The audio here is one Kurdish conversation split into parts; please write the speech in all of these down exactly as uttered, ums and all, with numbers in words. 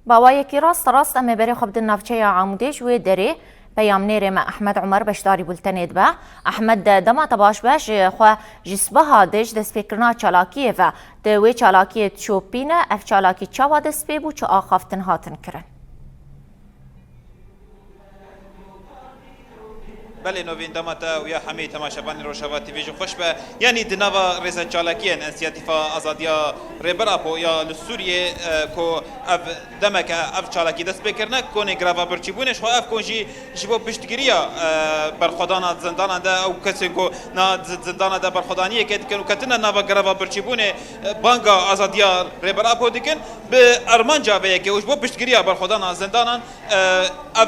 Bawayekî rast, rast em ê berê xwe bidin navçeya Amûdê, ji wê derê peyamnêrê me Ehmed Umer beşdarî bultenê dibe. Ehmed, de dema te baş be, ji xwe ji sibeha de ji destpêkirina çalakiyê ve, di wê çalakiyê çopîne, ev çalakî çawa dest pê bû, çi axaftin hatin kirin? Belê Novîn, dema te û ya hemî temaşevanên Rojava T V jî xweş be. Yanî di nava rêze çalakiyên Însiyatîfa Azadiya Rêber Apo ya li Sûriyê, e, ku ev demeke ev çalakî dest pê kirine, konê greva birçîbûnê, ji xwe ev kon jî ji bo piştgiriya, e, berxwedana zindanan de, ew kesên ku na zi-, zindana de berxwedaniyeke dikin û ketine nava greva birçîbûnê, e, banga azadiya Rêber Apo dikin, bi armanca vê yekê û ji bo piştgiriya berxwedana zindanan, e, ev,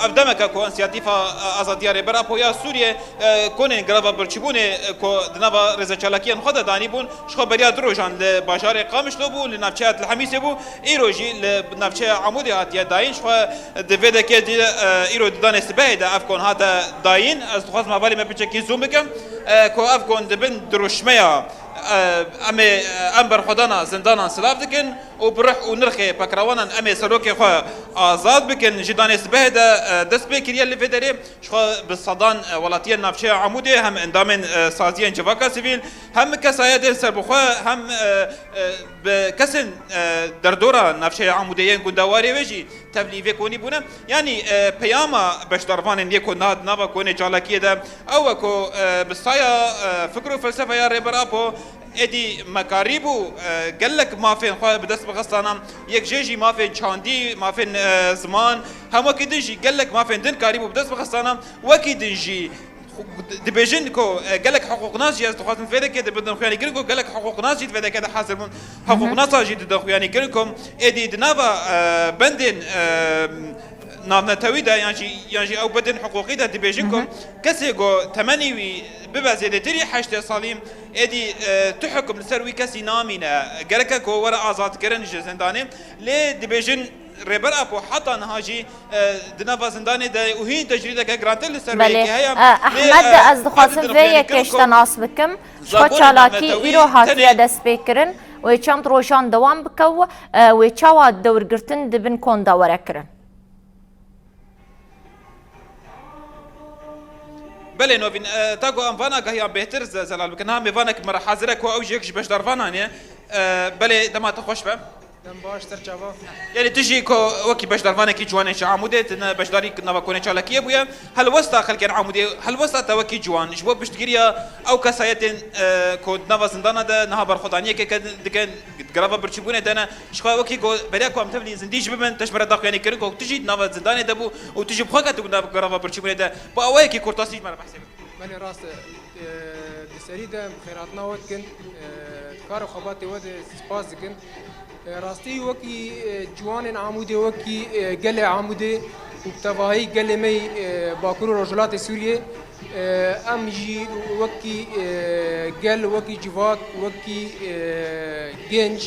ev demeke ku Însiyatîfa, e, Azadiya Rêber Apo ya Sûriyê, e, konên greva birçîbûnê, e, ku di nava rêzeçalakiyên xwe de danîbûn, ji xwe beriya du rojan li bajarê Qamişlo bû, li navçeya Til Hemîsê bû, îro jî li navçeya Amûdê hatiye dayîn. Ji xwe di vê dekê de, e, îro di danê sibehê de ev kon hate dayîn. Ez dixwazim hevalê me piçekî zoom bikim, e, ku ev kon di bin dirûşmeya, e, em ê, e, em berxwedana zindanan silav dikin û bi ruh û nirxê pekrewanan em ê serokê xwe azad bikin. Ji danê sibehê de, e, dest pê kiriye li vê derê. Ji xwe bi sedan, e, welatiyên navçeya Amûdê hem endamên, e, saziyên civaka sivîl, hem kesayetên serbixwe, hem, e, e, bi kesên, e, derdora navçeya Amûdê yên gundewarê wê jî tevlî vê konî bûne. Yanî, e, peyama beşdarvanên yê ku niha di nava konê çalakiyê de ew e ku, e, bi saya, e, fikr û felsefeya Rêber Apo, êdî me karîbû, e, gelek mafên xwe bi dest bixistana, yek jê jî mafên çandî, mafên, e, ziman, hem wekî din jî gelek mafên din karîbû bi dest bixistana, wekî din jî xu-, dibêjin ku, e, gelek hiqûqnas jî, ez dixwazim vê dekê de bidin xuyanî kirin ku gelek hiqûqnas jî di vê dekê de hazir bûn. Hiqûqnasa jî didin xuyanî kirin ku êdî di nava, e, bendên, e, navnetewî de yan jî, yan jî ew bendên hiqûqî de dibêjin ku kesê ku temenî wî bibe zêdetirî heştê salî, êdî, e, tu hukm li ser wî kesî namîne. Gereke ku were azadkirin ji zindanê. Lê dibêjin Rêber Apo heta niha jî, e, di nava zindanê de û hîn tecrîdeke girantir li ser wê yekê heye. Belê. E, Lê, Ehmed, e, ez dixwazim vê yekê ji te nas bikim. Ji xwe çalakî îro hatiye destpêkirin, wê çend rojan dewam bike û, e, wê çawa dewrgirtin di bin kon de were kirin? Belê Novîn, e, ta ku em van agahiyan bêhtir ze-, zelal bikin, ha mêvanek me re hazir e ku ew jî yek ji beşdarvanan e. E, belê dema te xweş be. Dem baş, ser çava. Yanî tu jî ku wekî beşdarvanekî ciwanên ji Amûdê, tu ne beşdarî nava konê çalakiyê bûye. Helwesta xelkên Amûdê, helwesta te wekî ciwan ji bo piştgiriya ew kesayetên, e, ku di nava zindana de niha berxwedaniyeke ke dikin, greva birçîbûnê de ne, ji xwe wekî ku beriya ku em tevlî zindî jî bibin, te ji me re daxuyanî kirin ku tu jî di nava zindanê de bû û tu jî bi xwe ketibû nav greva birçîbûnê de. Bi awayekî kurtasî ji me re behsê bike. Belê rast e. E, di serî de em xêrhatina we dikin. E, di kar û xebatê we de spas dikin. E, rastî wekî, e, ciwanên Amûdê, wekî, e, gelê Amûdê û bi tevahî gelê me yî, e, Bakur û Rojhilatê Sûriyê, e, em jî wekî, e, gel, wekî civak, wekî, e, genc,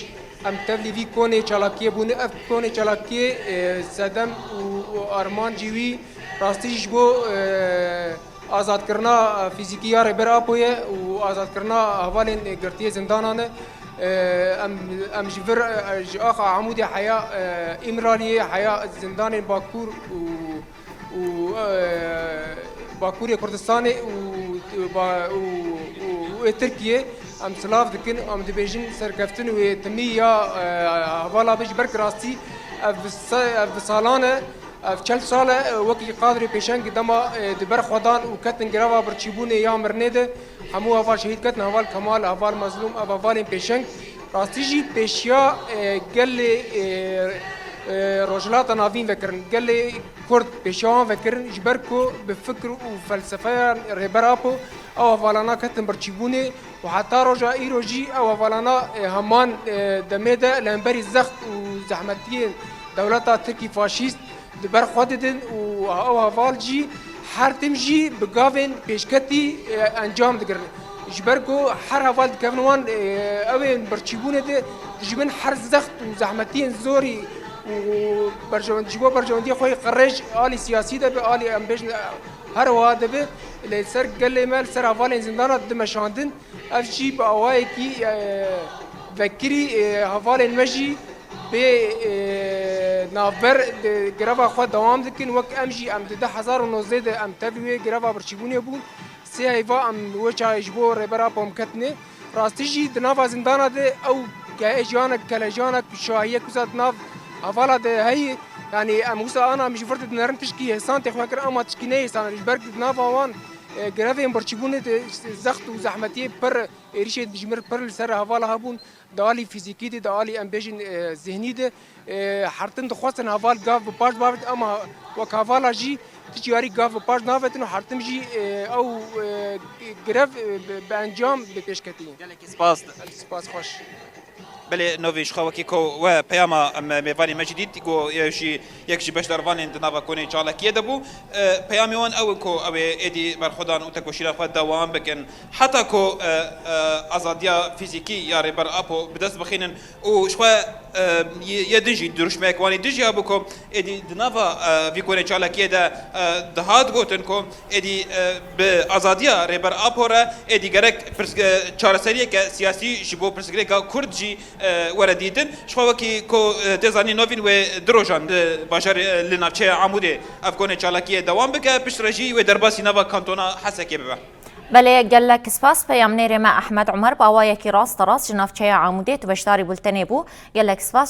em tevlî vî konê çalakiyê bûne. Ev konê çalakiyê, e, sedem û, û armancî wî rastî jî ji bo, e, azadkirina fîzîkî ya Rêber Apo ye û azadkirina hevalên girtiyê zindanan e. E, em, em ji vir, e, ji axa Amûdê heya, e, Îmraliyê, heya zindanên Bakur û, û, e, Bakurê Kurdistanê û, ba-, û, û, û ê Tirkiyê em silav dikin, em dibêjin serkeftin wê timî ya, e, hevala be ji ber ku rastî ev bi se-, ev bi salan e. Ev çend sal e, e, wekî qadrê pêşeng dema, e, di ber xwe dan û ketin greva birçîbûnê ya mirinê de, hemû heval şehîd ketin, heval Kemal, heval Mezlûm, ev hevalên pêşeng rastî jî pêşiya, e, gelê, e, e, Rojhilata Navîn vekirin. Gelê Kurd pêşiya wan vekirin, ji ber ku bi fikr û felsefeya Rêber Apo ew hevalana ketin birçîbûnê û heta roja îro jî ew hevalana, e, heman, e, demê de li hemberî zext û zehmetiyên dewleta Tirkî faşîst di ber xwe didin û ew heval jî her tim jî bi gavên pêşketî, e, encam digirin. Ji ber ku her heval dikevin wan, e, ew ên birçîbûnê de dijmin her zext û zehmetiyên zorî û berjewend-, ji bo berjewendiyê xwe yê qirêj alî siyasî de be, alî em bêjin, e, her wiha de be, li ser gelê me, li ser hevalên zindana dimeşandin. Ev jî bi awayekî, e, vekirî, e, hevalên me jî bê, e, Navber di greva xwe dewam dikin, wek em jî em di du hezar û nozdeh de em tev wê greva birçîbûnê bûn. Sê heyva em wê çaxê ji bo Rêber Apo em ketine. Rastî jî di nava zindana de ew ke-, jiyanek, kelejiyanek, şahiyek wisa di nav hevala de heye. Yanî em wisa ana em ji vir de dinerin tişkî hêsan tê xwe kir, ama tişkî ne hêsan e. Ji ber ku di nava wan, e, grevên birçîbûnê de zext û zehmetiyê pir, êrişên dijmir pir li ser hevala hebûn. Di alî fîzîkî de, di alî em bêjin, e, zihnî de, e, hertim dixwestin heval gav bi paş bavêt, ama wek hevala jî tu çiyarî gav bi paş navetin û hertim jî, e, ew, e, grev, e, bi, bi encam bi pêş ketî. Gelekî spas. Spas xweş. Belê Novîn, ji xwe wekî ku we peyama em mêvanê me jî dît, ku ew jî yek ji beşdarvanên di nava konê çalakiyê de bû. E, peyamê wan ew e ku ew ê êdî berxwedan û tekoşîna xwe dewam bikin. Heta ku, e, e, azadiya fîzîkî ya Rêber Apo bi dest bixînin û ji xwe, e, yê, yê din jî dirûşmeyek wan ê din jî hebû ku êdî di nava, e, vî konê çalakiyê de, e, dihat gotin ku êdî, e, bi azadiya Rêber Apo re êdî gerek pirs-, e, çareseriyeke siyasî ji bo pirsgirêka Kurd jî, e, were dîtin. Ji xwe wekî ku, e, tê zanîn Novîn wê du rojan li bajarê, e, li navçeya Amûdê ev konê çalakiyê dewam bike, piştre jî wê derbasî nava kantona Hesekê bibe. Belê, gelek spas peyamnêrê me Ehmed Umer, bi awayekî rasterast ji navçeya Amûdê tu beşdarî bultenê bû. Gelek spas.